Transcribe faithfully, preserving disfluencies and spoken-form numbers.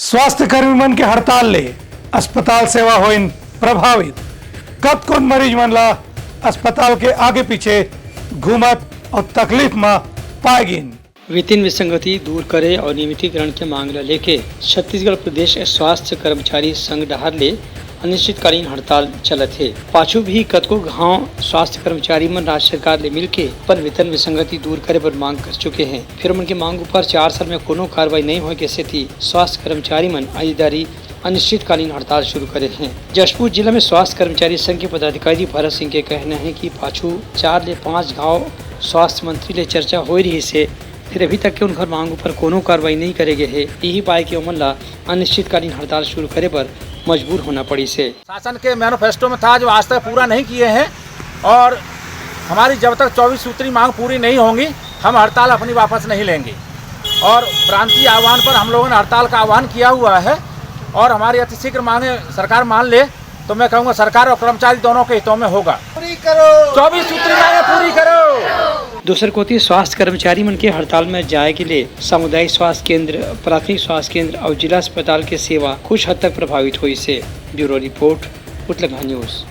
स्वास्थ्य कर्मी मन के हड़ताल ले अस्पताल सेवा होइन प्रभावित। कतकोन मरीज मन ला अस्पताल के आगे पीछे घूमत अउ तकलीफ म पाए गिन। वेतन विसंगति दूर करे अउ नियमितीकरण के मांग ल लेके छत्तीसगढ़ प्रदेश स्वास्थ्य कर्मचारी संघ डहार ले अनिश्चितकालीन हड़ताल चलत हे। पाछू भी कतको घांव स्वास्थ्य कर्मचारी मन राज्य सरकार ले मिलके अपन वेतन विसंगति दूर करे बर मांग कर चुके हे, फेर ओमन के मांग ऊपर चार साल में कोनो कार्रवाई नइ होए के सेती स्वास्थ्य कर्मचारी मन आइजदारी अनिश्चितकालीन हड़ताल शुरू करे हे। जशपुर जिला में स्वास्थ्य कर्मचारी संघ के पदाधिकारी भरत सिंह के कहना हे कि पाछू चार ले पांच घांव स्वास्थ्य मंत्री ले चर्चा होए रहिस हे, फेर अभी तक के उनकर मांग ऊपर कोनो कार्रवाई नइ करे गे हे। इही पाय के ओमन ला अनिश्चितकालीन हड़ताल शुरू करे बर मजबूर होना पड़िस हे। शासन के मैनिफेस्टो में था, जो आज तक पूरा नहीं किए हैं, और हमारी जब तक चौबीस सूत्री मांग पूरी नहीं होंगी, हम हड़ताल अपनी वापस नहीं लेंगे। और प्रांतीय आह्वान पर हम लोगों ने हड़ताल का आह्वान किया हुआ है, और हमारी अतिशीघ्र मांगे सरकार मान ले, तो मैं कहूँगा, सरकार और कर्मचारी दोनों के हितों में होगा। पूरी करो। चौबीस सूत्री मांगे पूरी करो। दूसर कोति, स्वास्थ्य कर्मचारी मन के हड़ताल में जाए के ले सामुदायिक स्वास्थ्य केंद्र, प्राथमिक स्वास्थ्य केंद्र अउ जिला अस्पताल के सेवा कुछ हद तक प्रभावित होइस हे। Bureau report, Utlangha news.